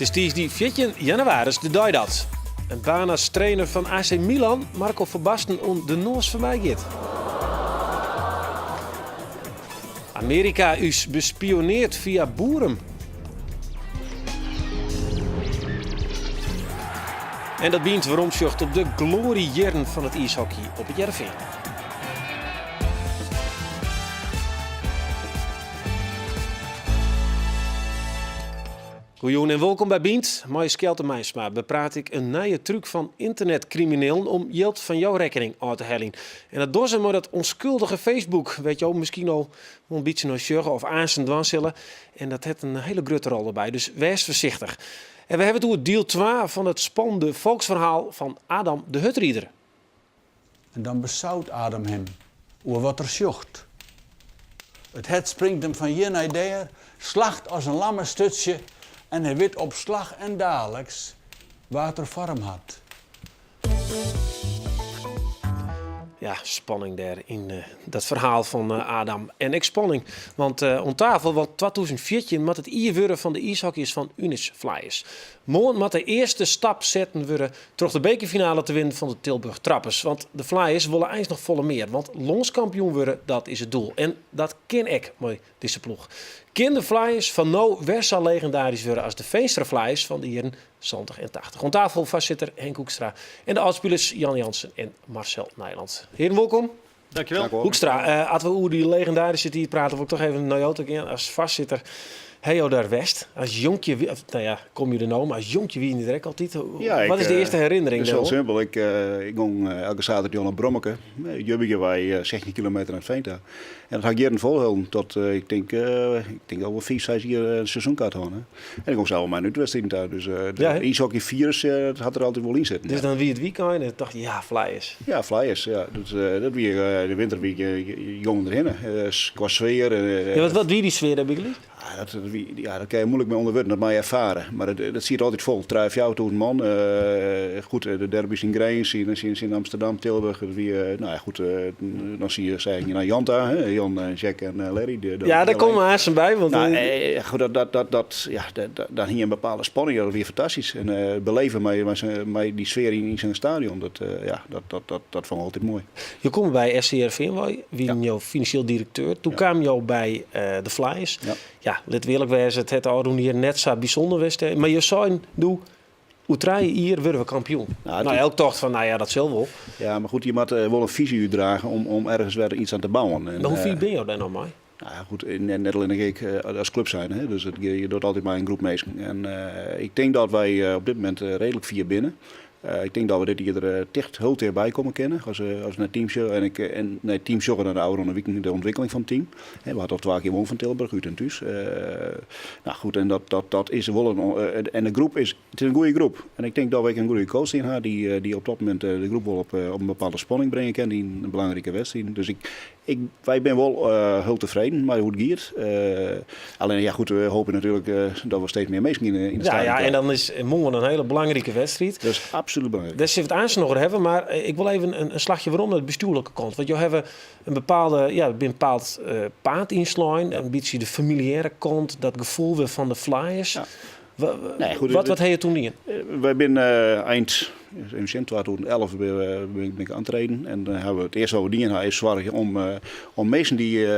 It is tiisdei 14 jannewaris, de dei dat in baan as trainer fan AC Milan Marco van Basten oan de noas foarby giet. Amearika ús bespioneart fia Boerum. En dat Bynt weromsjocht op de gloarjierren fan it iishockey op It Hearrenfean. Goejûn en wolkom by Bynt. Mei Skelte Meinsma bepraat ik in nije trúk fan ynternetkriminelen om jild fan jo rekkening ôf te heljen. En dat dogge se mei dat ûnskuldige Facebook, wêr't jo miskien al wol in bytsje nei sjogge of aansten dwaan sille. En dat hat in hiele grutte rol derby, dus wês foarsichtich. En we hawwe it oer diel 2 fan it spannende folksferhaal fan Adam de Hurdrider. En dan besaut Adam him oer wat er sjocht. It hert springt him fan hjir nei dêr, slacht as in lamme sturtsje en hy wit op slach en daliks wa't er foar him hat. Ja, spanning dêr yn dat ferhaal fan Adam. En ek spanning, want oan tafel, want 2014 moat it jier wurde fan de iishockeyers fan UNIS Flyers. Moarn moat de earste stap setten wurde Troch de bekerfinale te winnen fan de Tilburg Trappers. Want de Flyers wolle eins noch folle mear. Want lânskampioen wurde, dat is it doel. En dat kin ek mei dizze ploech. Kin de Flyers fan no wer sa legendarysk wurde as de Feenstra Flyers fan de jierren 70 en 80? Oan tafel foarsitter Henk Hoekstra en de âldspilers Jan Jansen en Marcel Nijland. Heren, wolkom. Dankjewel. Hoekstra, as we oer dy legendaryske tiid prate, wol ik toch even nei jo ta gean as foarsitter. Ha jo dêr west? As jonkje, of, no ja, kom je der no, mar as jonkje wiene je der ek altyd. Ja, Wat is de earste herinnering Dat is hiel dêroan? simpel. Ik, ik gong elke saterdei op brommeke. Jubbige wy 16 kilometer nei it Fean ta. En dat ha ik jierren folholden tot ik tink, ik tink al wol 5, 6 jier in seizoenkaart hân. En ik gong sels mei nei útwedstriden ta. Dus Ja, hè? iishockeyfirus dat hat der altyd wol yn sitten. Dus dan wie it wykein en tocht je, ja, Flyers. Ja, Flyers, ja. Dat, dat wie de winter wie ik jong derhinne. Qua sfear. Ja, wat, wat wie dy sfear dêr bygelyks? Ah, dat, dat, wie, ja, dat kin je moeilijk mei ûnder wurden, dat moatte je erfaren. Mar dat, dat siet altyd fol, 3.000, 4.000 man. Goed, de derby's yn Grins, yn, yn, yn Amsterdam, Tilburg. Dat wie, nou ja, goed, dan zie je, zei ik naar Jan ta, hè, Jan, Jack en Larry. De, de, Ja, dêr komme we aansten by. Want Nou, goed, dat, dat, dat, dat, ja, dat, dat, dan hie je in bepaalde spanning, dat wie fantastysk. En beleven mei, mei, mei dy sfear yn, yn sa'n stadion, dat, ja, dat, dat, dat, dat fûn ik altyd moai. Jo komme by SC Hearrenfean wei, wienen jo finansjeel direkteur. Doe kamen jo by de Flyers. Ja. Ja, lit we earlik wêze, it hat de ôfrûne jierren net sa bysûnder west. Mar jo seinen doe, oer 3 jier wurde we kampioen. Nou, Nou, elk tocht fan, nou ja, dat sil wol. Ja, mar goed, je moatte wol in fisy útdrage om, om ergens wer iets aan te bouwen. En, Mar hoe fier binne jo dêr no mei? Nou ja, goed, net allinnich ik as klup zijn, hè. Dus it, je docht altyd mei in groep minsken. En ik tink dat wy op dit momint reedlik fier binne. Ik tink dat we dit jier der ticht, hiel ticht by komme kinne as, as we nei it team sjogge. En, ik, en nei it team sjogge nei de ôfrûne wiken de ûntwikkeling fan it team. We hawwe al twa kear wûn fan Tilburg, út en thús. Nou goed, en dat, dat, dat is wol in, en de groep is, it is in goede groep. En ik tink dat we ek in goede coach yn ha dy't, dy't op dat momint de groep wol op, op in bepaalde spanning bringe kin yn belangrike wedstriden. Dus ik, Ik, wy binne wol hiel tefreden mei hoe't it giet. Allinnich ja, goed, we hoopje natuerlik dat we steeds mear minsken yn de Ja, stadion ja, en krije. dan is moarn in hiele belangrike wedstriid. Dat is absolút belangryk. Dêr sille we it aanst noch oer hawwe, mar ik wol even in slachje werom nei de bestjoerlike kant. Want jo hawwe in bepaalde, ja, in bepaald paad ynslein, in bytsje de familiêre kant, dat gefoel wer fan de Flyers. Ja. Nee, goed, Wat, wat ha je toen dien? Wy binne eind even sjen, 2011 bin ik oantreden. En dan hawwe we it earste wat we dien ha is soargje om, om minsken dy't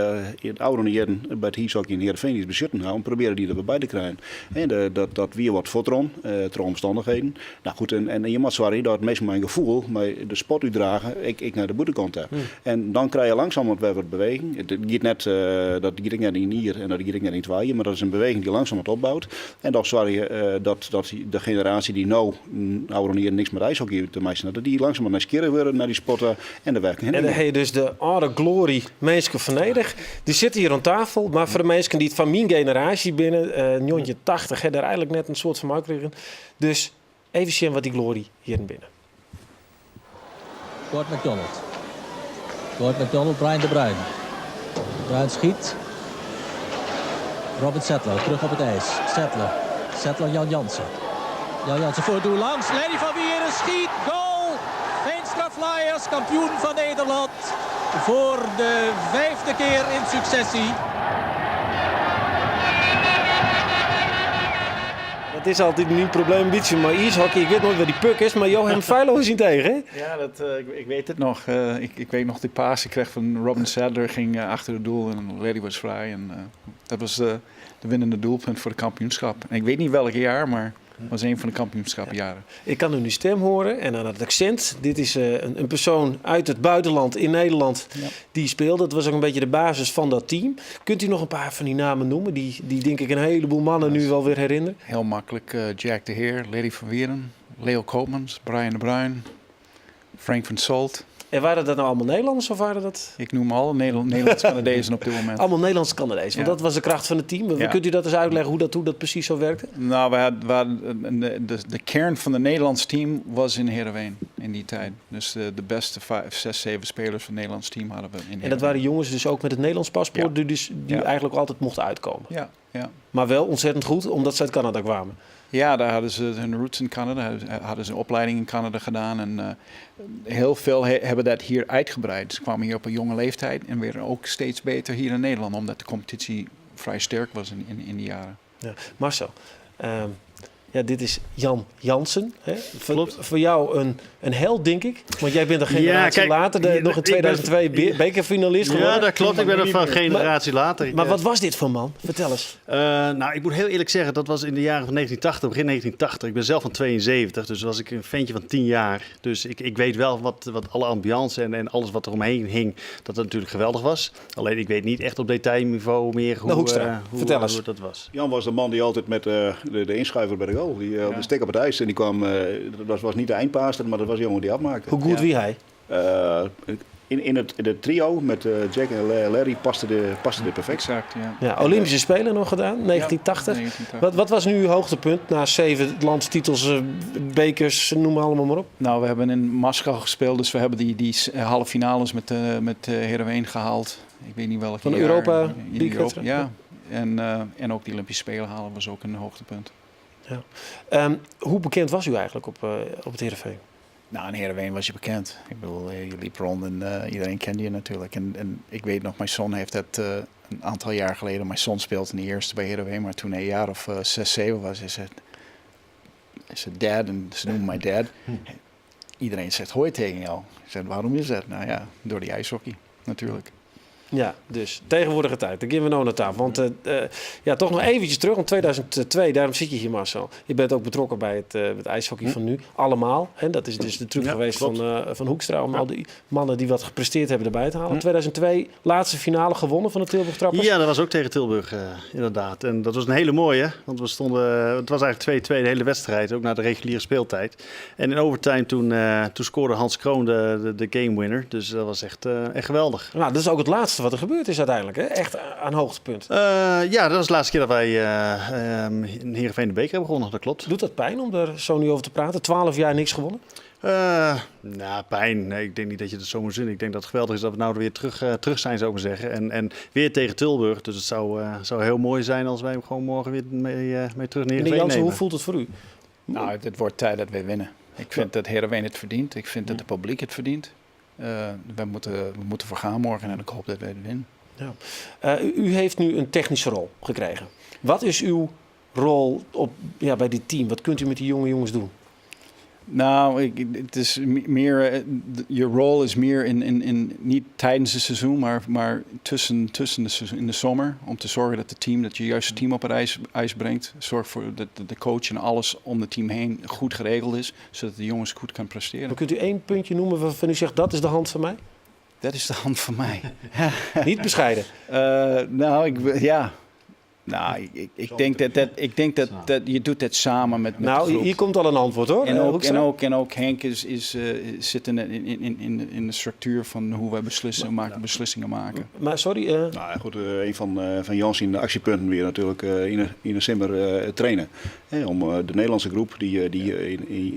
yn it ôfrûne jierren by it iishockey yn Heerenveen iets besjutten ha, om probearje dy der wer by te krijen. En de, dat, dat wie wat fuortrûn troch omstannichheden. Nou goed, en, en je moat soargje dat minsken mei in gefoel, mei de sport útdrage, ek, ek nei de bûtenkant ta. En dan krije je langsumerhand wer wat beweging. It giet net, dat giet ek net yn in jier en dat giet ek net yn twa jier, mar dat is in beweging dy't langsumerhand opbout. En dan soargje je dat, dat de generaasje dy't no ôfrûne jierren niks mei ijshockey te meitsjen hat, dat dy langsumerhand nijsgjirrich wurde nei dy sport en de werken. En dan ha je dus de âlde glory minsken fan nedich. Dy sitte hjir oan tafel, mar foar de minsken dy't fan myn generaasje binne, 1980, ha dêr eigenlik net in soad fan meikrigen. Dus even sjen wat dy glory jierren binne. Gord McDonald. Gord McDonald, Brian de Bruin. De Bruin schiet. Robin Settler terug op het ijs. Settler. Settler Jan Jansen. Jan Jansen voor het doel langs. Larry van Wieren schiet. Goal! Veenstra Flyers, kampioen van Nederland. Voor de vijfde keer in successie. it is altyd myn probleem in bytsje mei iishockey. Ik wit noait wêr dy puck is, mar jo hawwe him feilloas yn it each, hè? Ja, dat, ik weet het nog. Ik weet nog die pass ik kreeg van Robin Sadler ging achter het doel en Larry was vrij. En dat was de winnende doelpunt voor de kampioenschap. En ik weet niet welk jaar, maar het was een van de kampioenschapjaren. Ik kan nu stem horen en aan het accent. Dit is een persoon uit het buitenland in Nederland die speelde. Dat was ook een beetje de basis van dat team. Kunt u nog een paar van die namen noemen die denk ik een heleboel mannen nu wel weer herinneren? Heel makkelijk. Jack de Heer, Larry van Wieren, Leo Koopmans, Brian de Bruin, Frank van Solt. En waren dat nou allemaal Nederlanders of waren dat... Ik noem alle Nederlands-Canadezen op dit moment. Allemaal Nederlands-Canadezen, want dat was de kracht van het team. Ja. Kunt u dat eens uitleggen hoe dat precies zo werkte? Nou, we hadden, we hadden, de kern van het Nederlands team was in Heerenveen in die tijd. Dus de beste 5, 6, 7 spelers van het Nederlands team hadden we in En dat Heerenveen. waren jongens dus ook met het Nederlands paspoort die eigenlijk altijd mochten uitkomen. Ja, ja. Maar wel ontzettend goed, omdat ze uit Canada kwamen. Ja, daar hadden ze hun roots in Canada, hadden ze een opleiding in Canada gedaan. En heel veel hebben dat hier uitgebreid. Ze kwamen hier op een jonge leeftijd en werden ook steeds beter hier in Nederland, omdat de competitie vrij sterk was in die jaren. Ja. Marcel, dit is Jan Jansen. Hè? Voor Klopt. jou een held, denk ik. Want jij bent een generatie later, nog in 2002 bekerfinalist Ja, geworden. dat klopt. Ik ben er van generatie later. Maar wat was dit voor man? Vertel eens. Ik moet heel eerlijk zeggen, dat was in de jaren van 1980, begin 1980. Ik ben zelf van 72, dus was ik een ventje van 10 jaar. Dus ik weet wel wat alle ambiance en alles wat er omheen hing, dat dat natuurlijk geweldig was. Alleen ik weet niet echt op detailniveau meer Hoekstra, vertel eens. hoe dat was. Jan was de man die altijd met de inschuiver bij de goal. Die op de stek op het ijs en die kwam, dat was niet de eindpaaster, maar dat was de jongen die afmaakte. Hoe goed wie hij? In het trio met Jack en Larry paste dit perfect. Exact, ja. Ja, Olympische Spelen nog gedaan, 1980. Ja, 1980. Wat was nu uw hoogtepunt na 7 landstitels, bekers, noem maar allemaal maar op? We hebben in Moskou gespeeld, dus we hebben die halve finales met Heerenveen gehaald. Ik weet niet welk Van jaar. Europa In League, Europa, et cetera? ja. En ook die Olympische Spelen halen was ook een hoogtepunt. Ja. Hoe bekend was u eigenlijk op het Heerenveen? In Heerenveen was je bekend. Je liep rond en iedereen kende je natuurlijk. En ik weet nog, mijn zoon heeft dat een aantal jaar geleden. Mijn zoon speelt in de eerste bij Heerenveen, maar toen hij een jaar of 6, 7 was, hij zei, hij zei, Dad, en ze noemen mij Dad. Iedereen zegt hoi tegen jou. Ik zei, waarom is dat? Door die ijshockey natuurlijk. Ja, dus tegenwoordige tijd. Daar gaan we nou naar tafel. Want toch nog eventjes terug. Want 2002, daarom zit je hier, Marcel. Je bent ook betrokken bij het ijshockey van nu. Allemaal. Hè? Dat is dus de truc geweest van Hoekstra. Om al die mannen die wat gepresteerd hebben erbij te halen. 2002, laatste finale gewonnen van de Tilburg Trappers. Ja, dat was ook tegen Tilburg, inderdaad. En dat was een hele mooie. Want het was eigenlijk 2-2 de hele wedstrijd. Ook na de reguliere speeltijd. En in overtime toen scoorde Hans Kroon de game winner. Dus dat was echt geweldig. Dat is ook het laatste wat er gebeurd is uiteindelijk, hè? Echt aan hoogtepunt. Ja, dat was de laatste keer dat wij in Heerenveen de beker hebben gewonnen, dat klopt. Doet dat pijn om daar zo nu over te praten? 12 jaar niks gewonnen? Pijn. Nee, ik denk niet dat je dat zo moet zien. Ik denk dat het geweldig is dat we nou weer terug zijn, zou ik maar zeggen. En weer tegen Tilburg. Dus het zou heel mooi zijn als wij hem gewoon morgen weer mee terug naar Meneer Heerenveen Jansen, nemen. hoe voelt het voor u? Het wordt tijd dat wij winnen. Ik vind dat Heerenveen het verdient. Ik vind dat het publiek het verdient. We moeten voor gaan morgen en ik hoop dat wij het winnen. Ja. U heeft nu een technische rol gekregen. Wat is uw rol bij dit team? Wat kunt u met die jonge jongens doen? Het is meer, je rol is meer in, niet tijdens het seizoen, maar tussen de seizoen, in de zomer. Om te zorgen dat je juiste team op het ijs brengt. Zorg voor dat de coach en alles om het team heen goed geregeld is, zodat de jongens goed kan presteren. Maar kunt u 1 puntje noemen waarvan u zegt, dat is de hand van mij? Dat is de hand van mij. Niet bescheiden. Nou, ik, ja. Nou, ik, ik, ik denk dat, dat, ik denk dat, dat je doet dat samen met de groep. Hier komt al een antwoord, hoor. En Hoekstra? ook Henk zit in de structuur van hoe wij beslissingen maken. Maar sorry. Een van Jans in de actiepunten weer natuurlijk in de simmer trainen. Hè, om de Nederlandse groep die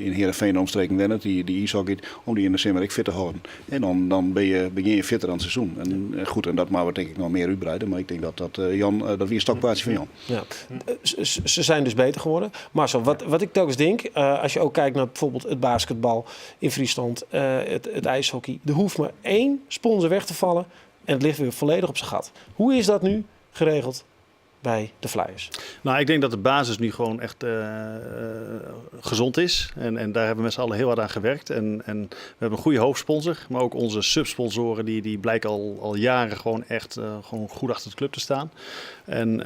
in Heerenveen en omstreken wennen, die ijshockey, om die in de simmer ik fit te houden. En dan begin je fitter aan het seizoen. En goed, en dat maken we denk ik nog meer uitbreiden. Maar ik denk dat dat Jan dat weer een stokpaardje van Jan. Ja. Ze zijn dus beter geworden. Marcel, wat ik telkens denk, als je ook kijkt naar bijvoorbeeld het basketbal in Friesland, het ijshockey. Er hoeft maar 1 sponsor weg te vallen en het ligt weer volledig op zijn gat. Hoe is dat nu geregeld By de Flyers. Nou, ik denk dat de basis nu gewoon echt gezond is. En, en daar hebben we met z'n allen heel hard aan gewerkt. En, en we hebben een goede hoofdsponsor. Maar ook onze subsponsoren die, die blijken al, al jaren gewoon echt gewoon goed achter de club te staan. En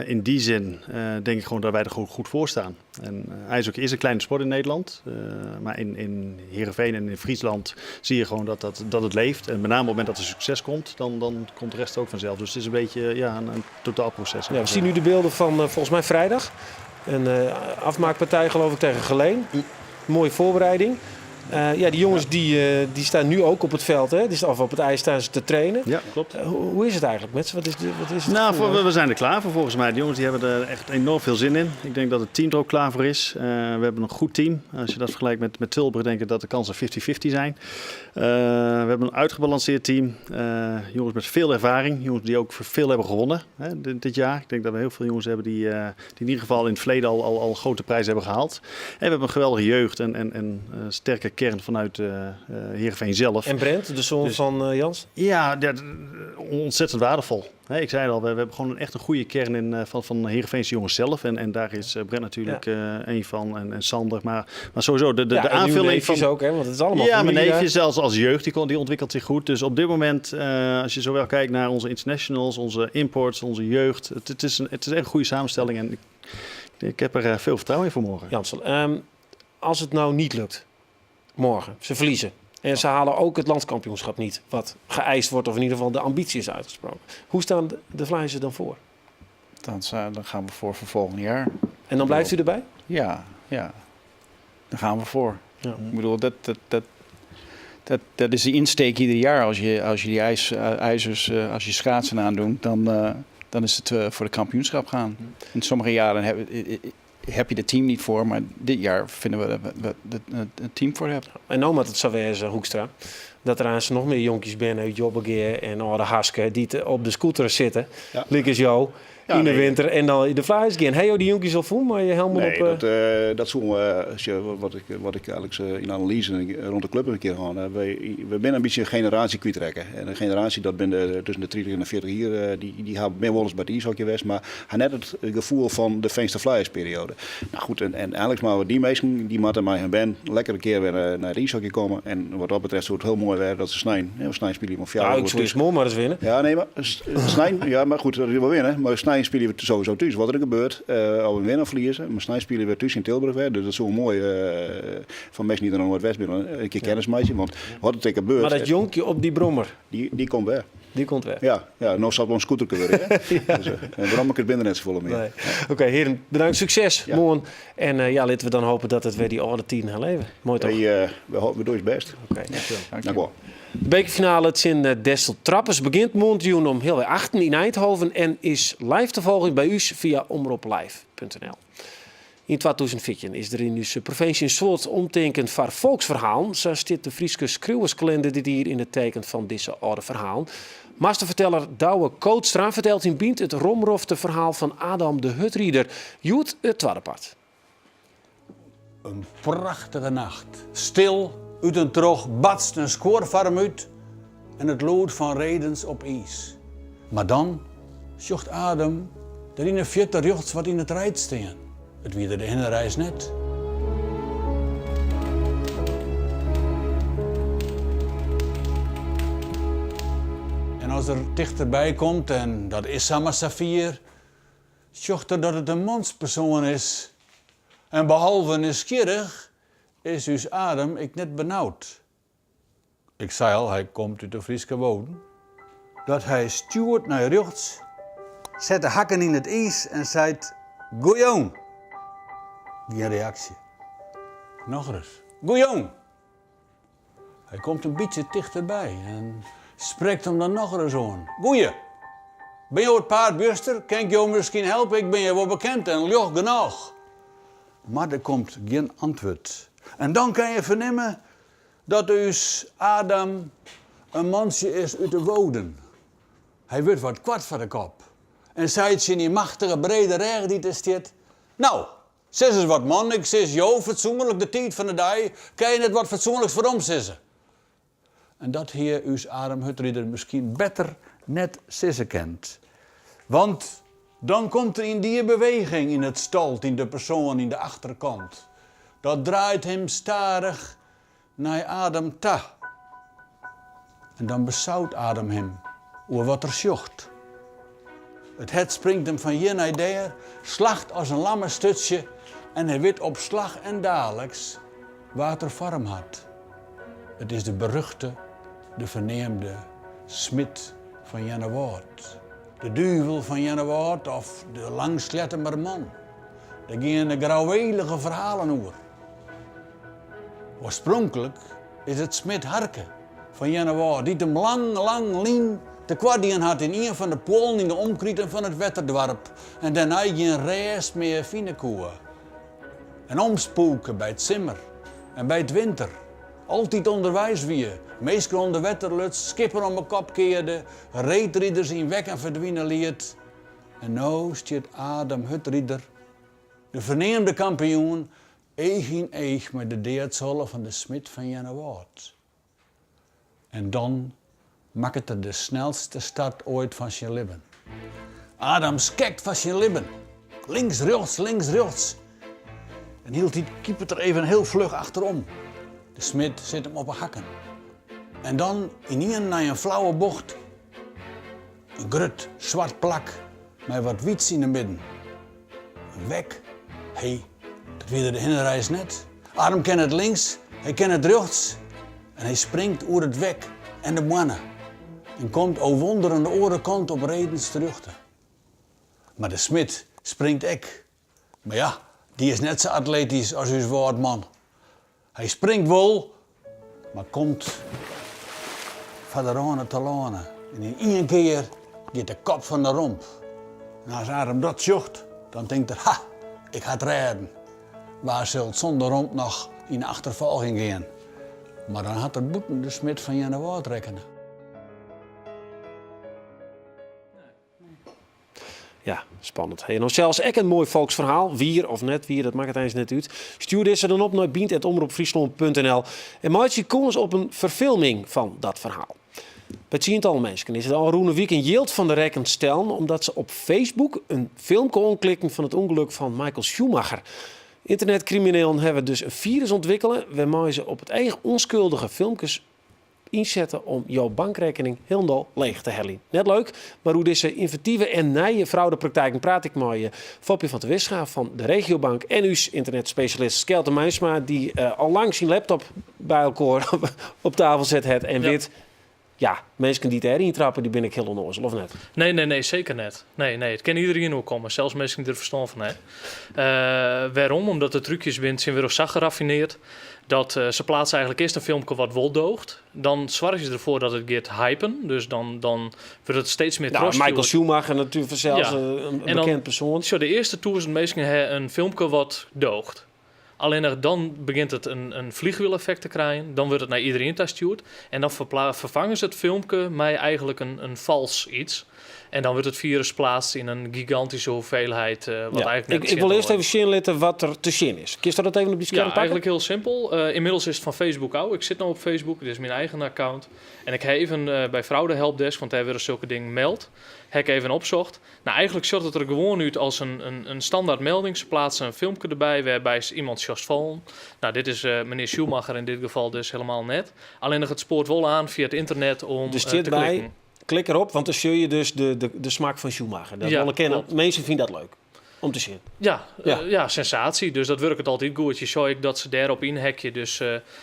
in die zin denk ik gewoon dat wij er gewoon goed voor staan. En ijshockey is een kleine sport in Nederland. Maar in, in Heerenveen en in Friesland zie je gewoon dat, dat, dat het leeft. En met name op het moment dat er succes komt, dan, dan komt de rest ook vanzelf. Dus het is een beetje ja, een, een totaalproces. Ja, we zien nu de beelden van volgens mij vrijdag. Een afmaakpartij geloof ik tegen Geleen. Mooie voorbereiding. Ja, die jongens die, die staan nu ook op het veld. Hè? Die staan, of op het ijs staan ze te trainen. Ja, klopt. Hoe, hoe is het eigenlijk met ze? Wat is, de, wat is het Nou, gevoel? voor, we zijn er klaar voor volgens mij. De jongens die hebben er echt enorm veel zin in. Ik denk dat het team er ook klaar voor is. We hebben een goed team. Als je dat vergelijkt met, met Tilburg, denk ik dat de kansen 50-50 zijn. We hebben een uitgebalanceerd team. Jongens met veel ervaring. Jongens die ook veel hebben gewonnen hè, dit, dit jaar. Ik denk dat we heel veel jongens hebben die, die in ieder geval in het verleden al, al, al grote prijzen hebben gehaald. En we hebben een geweldige jeugd en, en, en sterke kern vanuit Heerenveen zelf. En Brent, de zoon Dus- van Jans? Ja, ja, ontzettend waardevol. Hè, ik zei het al, we, we hebben gewoon een, echt een goede kern in, van, van Heerenveense jongens zelf. En, en daar is Brent natuurlijk een van en, en Sander. Maar, maar sowieso, de, de, Ja, de en uw aanvulling neefjes van... ook, hè? Want het is allemaal Ja, mijn familie daar. neefje zelfs als jeugd, die, kon, die ontwikkelt zich goed. Dus op dit moment, als je zowel kijkt naar onze internationals, onze imports, onze jeugd. Het, het, is, een, het is echt een goede samenstelling en ik, ik heb er veel vertrouwen in voor morgen. Jansel, als het nou niet lukt, morgen, ze verliezen. En ze halen ook het landskampioenschap niet, wat geëist wordt, of in ieder geval de ambitie is uitgesproken. Hoe staan de, de Flyers er dan voor? Dan, dan gaan we voor voor volgend jaar. En dan blijft u erbij? Ja, ja. Dan gaan we voor. Ja. Ik bedoel, dat, dat, dat, dat, dat is de insteek ieder jaar. Als je, als je die ijs, ijzers, als je schaatsen aandoet, dan, dan is het voor de kampioenschap gaan. In sommige jaren heb, heb je het team niet voor, maar dit jaar vinden we dat we het, het team voor hebben. En nou moet het zo wezen, Hoekstra, dat er aan nog meer jonkies binnen uit Jobbegea en Oude Haske die te, op de scooter zitten. Ja. Lik jou Ja, in de nee. winter en dan de Flyers gaan. Hey, joh, die jonkies al voel, maar je helemaal Nee, op... dat, dat zo, als je, wat, ik, wat ik eigenlijk in analyse rond de club een keer gaan. Wij, we zijn een beetje een generatie kwijtrekken. En een generatie dat binnen tussen de 30 en de 40 hier, die, die hebben meer wel eens bij het ijshockey geweest, maar had net het gevoel van de Feest Flyers periode. Nou goed, en, en eigenlijk maar die mensen, die moeten mij hun ben lekker een keer weer naar het ijshockey komen. En wat dat betreft zou het heel mooi werden dat ze snijden. Ja, we snijden spelen om Ja, ik zou eens maar eens winnen. Ja, nee, maar snijden, ja, maar goed, dat is wel winnen. Maar snijden spelen we sowieso thuis. Wat er gebeurt, of we winnen of verliezen. Maar snijden spelen we thuis in Tilburg weer. Dus dat is zo mooi van mensen die er nog Noordwest binnen. Een keer kennismaatje, want wat er tegen gebeurt. Maar dat jonkje op die brommer. Die, die komt weer. Die komt weg. Ja, ja nog zal het wel een scooter kunnen worden. Hè? ja. Dus, en waarom ik het binnen net zo volle meer. Nee. Oké, okay, heren, bedankt. Succes Ja. morgen. En ja, laten we dan hopen dat het weer die oude tien gaan leven. Mooi toch? Hey, we, we doen het best. Oké. Okay. Dank wel. De bekerfinale het in Destel Trappers begint morgen om heel achten in Eindhoven en is live te volgen bij u via omroplive.nl. In 2014 is er in onze provincie een soort omteken van volksverhaal. Zo zit de Frieske schreeuwerskalender dit hier in het teken van deze oude verhaal. Masterverteller Douwe Kootstra vertelt in Bient het romrofte verhaal van Adam de Hutrieder. Joet het tweede part. Een prachtige nacht. Stil, uit een trog batst een skoorfarm uit en het lood van redens op ijs. Maar dan zocht Adam dat in een vierte rechts wat in het rijdt staan. Het wie de hinderreis net. En als er dichterbij komt, en dat is Sama Safir, zocht er dat het een manspersoon is. En behalve nieuwsgierig is us Adam ik net benauwd. Ik zei al, hij komt uit de Frieske woden. Dat hij stuurt naar rechts, zet de hakken in het ijs en zei: Goeie. Geen reactie. Nog eens. Goeie. Hij komt een beetje dichterbij en spreekt hem dan nog eens aan. Goeie. Ben je het paardbuster? Kan ik jou misschien helpen? Ik ben je wel bekend en joch genoeg. Maar er komt geen antwoord. En dan kan je vernemen dat dus Adam een mansje is uit de woden. Hij wordt wat kwart van de kop. En zei het in die machtige brede reg die er zit. Nou, zes eens wat man, ik zes jou fatsoenlijk de tijd van de dag. Kan je net wat fatsoenlijks voor omzissen? En dat hier us Adam Hutrieder misschien beter net sissen kent. Want Dan komt der yndie beweging yn it stolt yn de persoan yn de achterkant. Dat draait him stadich nei Adam ta. En dan besaut Adam him oer wat er sjocht. It hert springt him fan hjir nei dêr, slacht as in lamme sturtsje en hy wit op slach en daliks wa't er foar him hat. It is de beruchte, de ferneamde smid fan Earnewâld. De duvel fan Earnewâld of de Langslettemer man. Dêr geane grouwélige ferhalen oer. Oarspronklik is it smid Harke fan Earnewâld dy't him lang, lang lyn tekoart dien hat yn ien fan de puollen yn de omkriten fan it wetterdoarp en dêrnei gjin rêst mear fine koe. En omspûke by 't simmer en by 't winter. Altyd ûnderweis wie, minsken ûnder wetter luts, skippen om 'e kop kearde, reedriders yn wekken ferdwine liet. En no stiet Adam Hurdrider, de ferneamde kampioen, each yn each mei de deadsholle fan de smid fan Earnewâld. En dan makket er de snelste start oait fan syn libben. Adam skekt foar syn libben. Links, rjochts, links, rjochts. En hieltyd kipet er even hiel fluch achterom. De smid sit him op 'e hakken. En dan ynienen nei in flauwe bocht in grut swart plak mei wat wyts yn 'e midden. In wek? Hé, dat wie der de hinnereis net. Adam ken it links, hy ken it rjochts en hy springt oer it wek en de moanne en komt, o wonder, oan de oare kant op redens terjochte. Mar de smid springt ek. Mar ja, dy is net sa atletysk as ús Wâldman. Hy springt wol, mar komt foar de râne telâne en yn ien kear giet de kop fan de romp. En as Adam dat sjocht, dan tinkt er, ha, ik ha it rêden. Wa sil sûnder romp noch yn 'e achterfolging gean? Mar dan hat er bûten de smid fan Earnewâld rekkene. Ja, spannend. En dan sels ek in moai folksferhaal, wier of net wier, dat makket eins net út. Stjoer dizze dan op nei bynt@omropfryslân.nl en meitsje kâns op in ferfilming fan dat ferhaal. By tsientallen minsken is de ôfrûne wiken jild fan de rekken stellen omdat se op Facebook in filmke oanklikten fan it ûngelok fan Michael Schumacher. Ynternetkriminelen hawwe dus in firus ûntwikkele wêrmei se op it each ûnskuldige filmkes ynsette om jo bankrekkening hielendal leech te heljen. Net leuk, mar oer dizze ynventive en nije fraudepraktijken praat ik mei eh, Fopje van Terwisga fan de Regiobank en ús ynternetspesjalist Skelte Meinsma, dy't eh, al lang syn laptop by elkoar op tafel set hat en wit, ja, minsken dy't dêr yntrappe, dy binne ek hiel ûnnoazel, of net? Nee, nee, nee, seker net. Nee, nee, it kin iderien oerkomme, sels minsken dy't der ferstân fan ha. Uh, wêrom? Omdat de trúkjes binne tsjintwurdich sa geraffineerd dat se pleatse eigenlik earst in filmke wat wol doocht. Dan soargje se derfoar dat it giet hypen. Dus dan, dan wurdt it steeds mear Nou, Michael Schumacher natuerlik fansels, ja. in bekend persoan. Sjoch, de earste 1000 minsken ha in filmke wat doocht. Allinnich dan begjint it in vliegwieleffekt te krijen. Dan wurdt it nei iderien ta stjoerd. En dan ferfange se it filmke mei eigenlik in fals iets. En dan wurdt it firus pleatst yn in gigantyske hoeveelheid. Wat ja. eigenlik net Ik wol earst even sjen litte wat der te sjen is. Kinst dat even op dy skerm Ja, pakke? eigenlik hiel simpel. Ynmiddels is it fan Facebook ôf. Ik sit no op Facebook, dit is myn eigen account. En ik ha even by Fraude Helpdesk, want dêr wurde sulke dingen meld, ha ik even opsocht. Nou, eigenlik sjocht it der gewoan út as in standaard melding. Se pleatse in filmke derby wêrby'tst iemand sjochst fallen. Nou, dit is menear Schumacher yn dit gefal dus helemaal net. Allinnich it spoart wol oan fia it ynternet om Der stiet te by, klikken. Klik derop, want dan sjoch je dus de smak fan Schumacher. Dat Ja, wolle kinne. klopt. Minsken fine dat leuk om te sjen. Ja, Ja. ja, sensatie. Dus dat wurket altyd goed. Je sjoch ek dat se dêrop ynhekje. Dus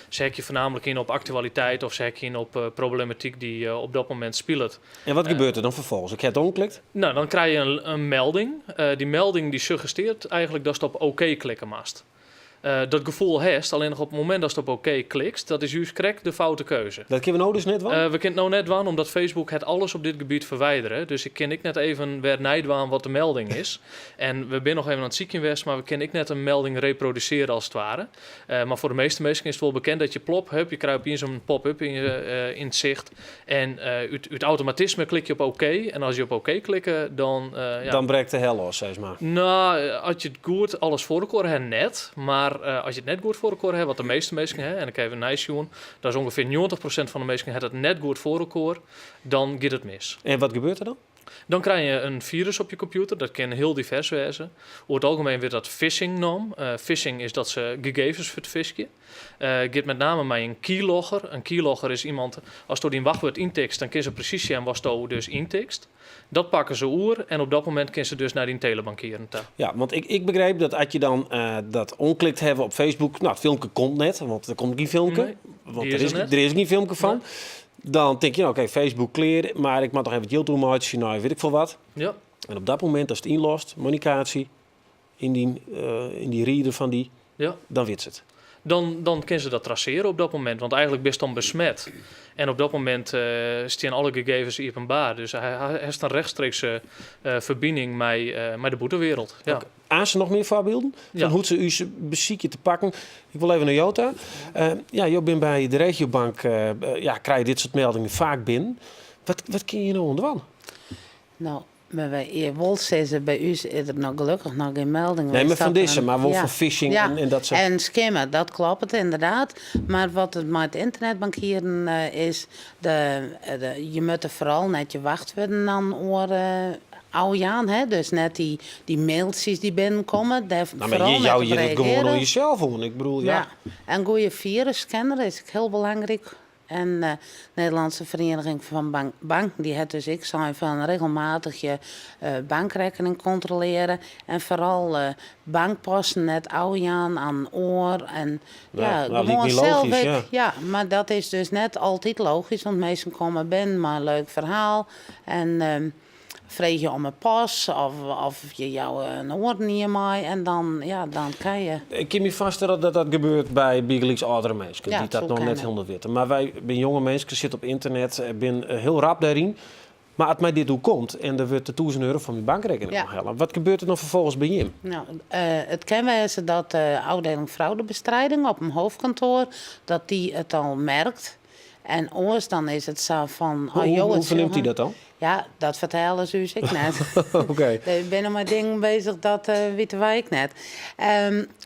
se hekje foarnaamlik yn op aktualiteit of se hekje yn op problematyk dy't op dat momint spilet. En wat gebeurt der dan ferfolgens? Ik ha it oanklikt. Nou, dan krije je in melding. Dy melding dy suggestearret eigenlik datst op oké klikke moatst. Dat gefoel hast, allinnich op it momint datst op oké klikst, dat is júst krekt de foute keuze. Dat kinne we no dus net dwaan? We kinne it no net dwaan, omdat Facebook hat alles op dit gebiet ferwidere. Dus ik kin ek net even wer neidwaan wat de melding is. En we binne noch even oan it sykjen west, mar we kinne ek net in melding reprodusearje as it ware. Mar foar de measte minsken is it wol bekend dat je plop, hup, je krije opiens in pop-up yn it sicht. En út automatisme klik je op oké. En as je op oké klikke, dan, ja. Dan brekt de hel los, sis mar. Nou, as je it goed alles foar elkoar ha, net. Mar as je it net goed foar elkoar ha, wat de measte minsken ha, en ik ha even neisjoen, dat is ûngefear 90% fan de minsken hat it net goed foar elkoar, dan giet it mis. En wat gebeurt der dan? Dan krije je in firus op je kompjûter. Dat kin hiel divers wêze. Oer it algemien wurdt dat phishing neamd. Phishing is dat se gegevens fuortfiskje. Giet met name mei in keylogger. In keylogger is iemand, asto dyn wachtwurd yntikst, dan kin se presys sjen watsto dus yntikst. Dat pakke se oer en op dat momint kin se dus nei dyn telebankieren ta. Ja, want ik begryp dat as je dan dat oanklikt hawwe op Facebook, no, it filmke komt net, want der komt gjin filmke. Nee, want die der is is, er net. der is gjin filmke fan. Nee. Dan tink je, no, oké, Facebook klear, mar ik moat noch even it jild oermeitsje nei wit ik folle wat. En op dat momint, ast it ynlochst, kommunikaasje yn dy reader fan dy, dan wit se it. Dan kin se dat trasearje op dat momint, want eigentlik bist dan besmet. En op dat momint stean alle gegevens iepenbier. Dus hy hast in rechtstreekse ferbining mei de bûtenwereld. Ja. Oké. Aanst noch mear foarbylden fan hoe't se ús besykje te pakken? Ik wol even nei jo ta. Ja, jo binne by de regiobank, ja, krije dit soart meldingen faak binnen. Wat kinne je no oan dwaan? No, mar wy ear wol sizze, by ús is der noch gelokkich noch gjin melding Nee, mar west fan dat dizze, er mar wol ja. fan phishing Ja, en dat soart. En skimmen, dat kloppet ynderdaad. Mar wat it mei it ynternetbankieren is, je moatte foaral net je wachtwurden dan oar ôfjaan, hè? Dus net dy mailtsjes dy't binnenkomme, dêr No, mar foaral je net jou op je dat gewoan reagearje. oan jesels oan. Ik bedoel, ja. Ja, en goede firusscanner is ek hiel belangryk. En de Nederlandse Vereniging van Banken dy hat dus ek sein fan regelmatich je bankrekkening kontrolearje en foaral bankpassen net ôfjaan aan oar en Nee, ja, nou, liket gewoan my sels logysk, ek. ja. Ja, mar dat is dus net altyd logysk, want minsken komme binnen mei in leuk ferhaal en freegje om in pas of je jouwe in oaren ien mei en dan, ja, dan krije je. Ik kin my foarstelle dat dat gebeurt by bygelyks âldere minsken Ja, dy't dat soe noch net kinne. hielendal witte. Mar wy binne jonge minsken, sitte op ynternet, binne hiel rap dêryn. Mar as my dit oerkomt en der wurdt de 1000 euro fan myn bankrekkening ôfhelle, wat gebeurt der dan ferfolgens by jim? No, it kin wêze dat de ôfdieling fraudebestrijding op in hoofdkantoar, dat dy it al merkt. En oars dan is it sa fan, as jo Hoe it fernimt dy sjogge dat dan? Ja, dat fertelle se ús ek net. Dy binne mei dingen beuzich, dat witte wy ek net.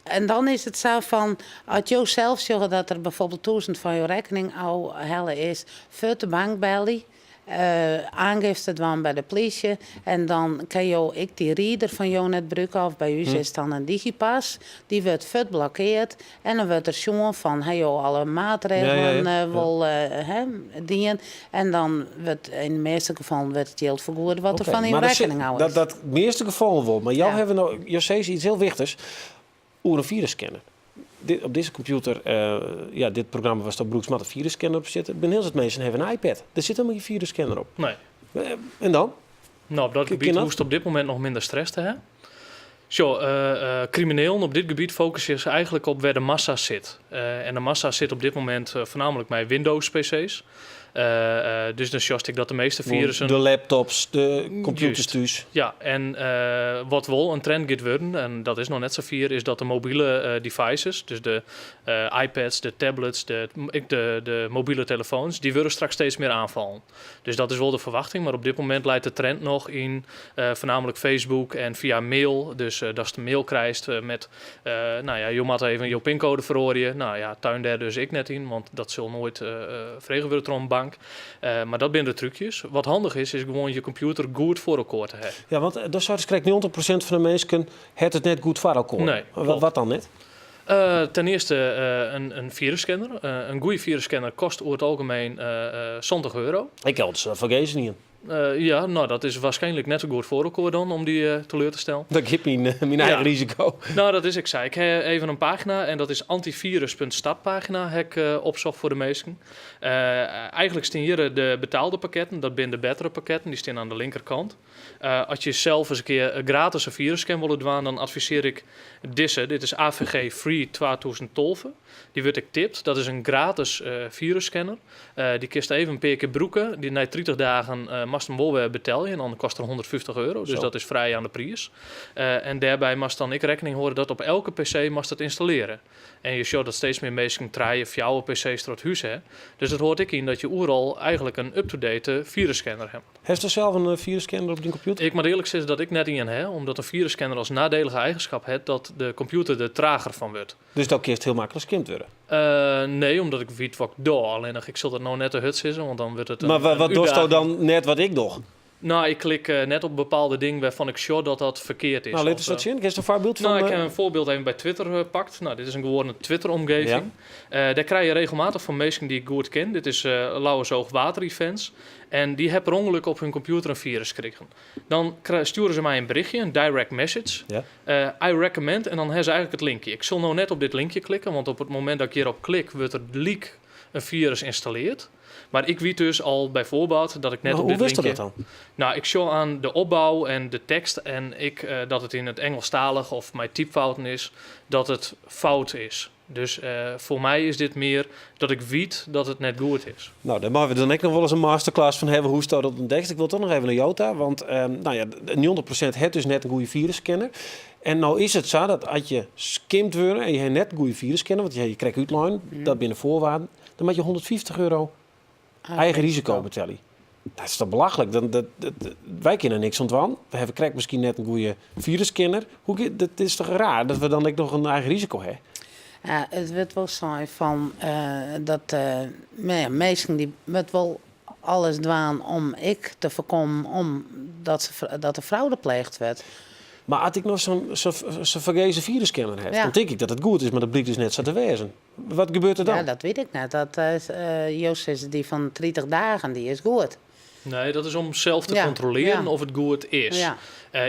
En dan is it sa fan, as jo sels sjogge dat der byfoarbyld 1000 fan jo rekkening ôfhelle is, fuort de bank belje, oanjefte dwaan by de plysje en dan kinne jo ek dy reader fan jo net brûke of by ús is dan in digipas. Dy wurdt fuort blokkeard en dan wurdt der sjoen fan ha jo alle maatregelen wol hè, dien en dan wurdt yn de measte gefallen wurdt it jild fergoede wat der Oké, fan jo mar dat rekkening ôf is. Dat measte gefallen wol, mar jo hawwe no, jo sizze yts hiel wichtichs oer in firusscanner. Op dizze kompjûter, ja, dit programma watsto brûkst, moat in firusscanner op sitte. Der binne hiel wat minsken hawwe in iPad. Dêr sit hielendal gjin firusscanner op. Nee. En dan? No, op dat Kin gebiet dat? hoechst op dit momint noch minder stress te hawwen. Sjoch, kriminelen op dit gebiet fokusje se eigentlik op wêr't de massa sit. En de massa sit op dit momint foarnaamlik mei Windows PC's. Dus dan sjochst ek dat de measte firussen... De laptops, de kompjûters thús. Ja, en wat wol in trend giet wurden, en dat is noch net safier, is dat de mobile devices, dus de iPads, de tablets, ek de mobile telefoans, dy wurde straks steeds mear oanfallen. Dus dat is wol de ferwachting, mar op dit momint leit de trend noch yn foarnaamlik Facebook en fia mail. Dus datst in mail krijst met, no ja, jo moatte even jo pincode feroarje. No ja, tuin dêr dus ek net yn, want dat sil noait frege wurde troch in bank. Mar dat binne de trúkjes. Wat handich is, is gewoan je kompjûter goed foar elkoar te hawwen. Ja, want dat sei krekt 90% fan de minsken hat it net goed foar elkoar. Nee, kloppet. Wat dan net? Ten earste in firusscanner. In goede firusscanner kostet oer it algemien 70 euro. Ik ha it fergees ien. Ja, no, dat is waarskynlik net sa goed foar elkoar dan om dy teleur te stellen. Dat giet myn eigen risiko. No, dat is ek sa. Ik ha even in pagina en dat is antivirus.startpagina, ha ik opsocht foar de minsken. Eigentlik stean hjir de betaalde pakketten, dat binne de bettere pakketten, dy stean oan de linkerkant. As je sels ris in kear gratis in firusscan wolle dwaan, dan advisearje ik dizze. Dit is AVG Free 2012. Dy wurdt ek tipt. Dat is in gratis firusscanner. Dy kinst even in pear kear brûke. Dy nei 30 dagen moatst him wol wer betelje en dan kostet er 150 euro. Dus Zo. Dat is frij oan de priis. En dêrby moatst dan ek rekkening hâlde dat op elke PC moatst it ynstallearje. En je sjogge dat steeds mear minsken trije, fjouwer PC's troch it hûs ha. Dus dat hâldt ek yn dat je oeral eigentlik in up-to-date firusscanner ha. Hasto sels in firusscanner op dyn kompjûter? Ik moat earlik sizze dat ik net ien ha, omdat in firusscanner as neidielige eigenskip hat dat de kompjûter der trager fan wurdt. Dus dan kinst hiel maklik skimd wurde? Nee, omdat ik wit wat ik doch. Allinnich, ik sil dat no net te hurd sizze, want dan wurdt it Mar in wat dochsto útdaging. dan net wat ik doch? Nou, ik klik net op bepaalde dingen wêrfan ik sjoch dat dat ferkeard is. Nou, lit Of, ris wat sjen. Kinst in foarbyld fan... Nou, ik heb in foarbyld even by Twitter pakt. Nou, dit is in gewoane Twitter-omgeving. Dêr krije je regelmatich fan minsken dy't ik goed ken. Dit is Lauwersoog Water Events. En dy ha per ûngelok op hun kompjûter in firus krigen. Dan stjoere se my in berichtje, in direct message. I recommend, en dan ha se eigentlik it linkje. Ik sil no net op dit linkje klikke, want op it momint dat ik hjirop klik, wurdt der gelyk in firus ynstalleard. Mar ik wit dus al by foarbaat dat ik net Maar op hoe dit wist linkje... dat dan? Nou, ik sjoch oan de opbou en de tekst en ik, dat it yn it Ingelsktalich of mei typfouten is, dat it fout is. Dus foar my is dit mear dat ik wit dat it net goed is. Nou, dêr meie we dan ek noch wolris in masterclass fan hawwe, hoe dat ûntdekst. Ik wol toch noch even nei jo ta, want nou ja, 90% hat dus net in goede firusscanner. En no is it sa dat as je skimd wurde en je ha net in goede firusscanner, want je krekt útlein, dat binne de foarwaarden, dan moatte je €150 eigen risiko betelje. Dat is toch belachlik? Dan, dat, wy kinne niks oan dwaan. We hawwe krekt miskien net in goede firusscanner. Hoe, dat is toch raar dat we dan ek noch in eigen risiko hawwe? Ja, it wurdt wol sein fan dat ja, minsken dy moatte wol alles dwaan om ek te foarkommen om dat, se, dat der fraude pleegd wurdt. Mar as ik noch sa'n sa'n fergeze firusscanner ha, dan tink ik dat it goed is, mar dat blykt dus net sa te wêzen. Wat gebeurt der dan? Ja, dat wit ik net. Dat, jo sizze dy fan 30 dagen, dy is goed. Nee, dat is om sels te kontrolearjen oft it goed is.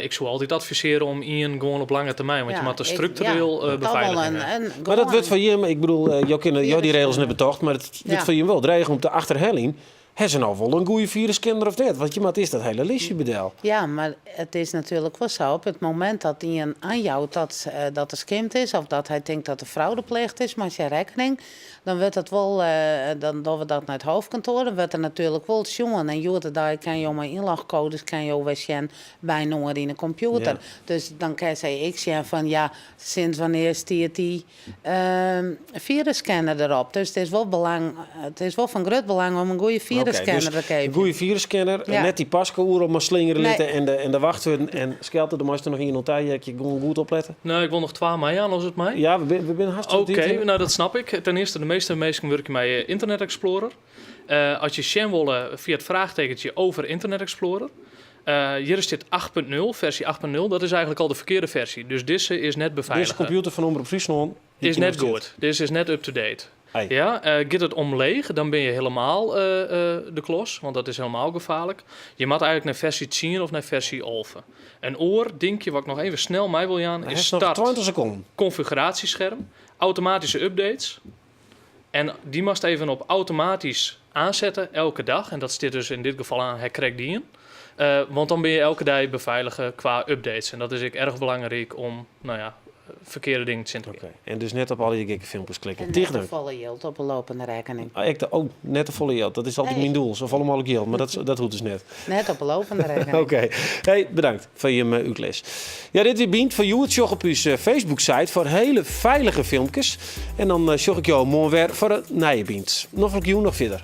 Ik soe altyd advisearje om ien gewoan op lange termyn, want je moatte struktureel befeiliging hawwe. Mar dat wurdt foar jim, ik bedoel, jo kinne jo dy regels net betocht, mar it wurdt foar jim wol dreech om te achterheljen Ha se no wol in goede firusscanner of net? Want je moatte earst dat hiele listje by del. Ja, mar it is natuerlik wol sa, op it momint dat ien oanjout dat, dat der skimd is of dat hy tinkt dat der fraude pleegd is mei syn rekkening, dan wurdt dat wol, dan dogge we dat nei it hoofdkantoar, dan wurdt der natuerlik wol sjoen. En hjoed-de-dei kinne jo mei ynlogkodes kinne jo wer sjen by in oar yn 'e kompjûter. Dus dan kinne sy ek sjen fan ja, sinds wannear stiet dy firusscanner derop. Dus it is wol belang, it is wol fan grut belang om in goede firusscanner te keapjen. In goede firusscanner, net dy paske oeral mar slingere litte en de wachtwurden. En Skelte, der meist der noch ien oan taheakje, gewoan goed oplette. No, ik wol noch twa meijaan as it mei. Ja, we binne hast Oké, no dat snap ik. Ten earste, de measte minsken wurkje mei Internet Explorer. As je sjen wolle fia it fraachtekentsje over Internet Explorer. Hjir stiet 8.0, fersy 8.0, dat is eigentlik al de ferkearde fersy. Dus dizze is net befeilige. Dizze kompjûter fan Omrop Fryslân is net goed. Dizze is net up-to-date. Ja, giet it omleech, dan binne je helemaal de klos, want dat is helemaal gefaarlik. Je moatte eigentlik nei fersy 10 of nei fersy 11. In oar dinkje wat ik noch even snel mei wol jaan is start 20 sekonden. Konfiguraasjeskerm, automatyske updates. En dy moatst even op automatysk oansette, elke dag. En dat stiet dus yn dit gefal oan, ha ik krekt dien. Want dan binne je elke dei befeilige kwa updates. En dat is ek erch belangryk om, no ja, ferkearde dingen tsjin te gean. Oké, en dus net op al dy gekke filmkes klikke. En net te folle jild op 'e lopende rekkening. Ah, ek de, oh, net te folle jild. Dat is altyd myn doel. Safolle mooglik jild, mar dat, dat hoecht dus net. Net op 'e lopende rekkening. Oké. Hey, bedankt foar jim útlis. Ja, dit wie Bynt foar hjoed. Sjoch op ús Facebook-site foar hiele feilige filmkes. En dan sjoch ik jo moarn wer foar in nije Bynt. Noflik jûn noch fierder.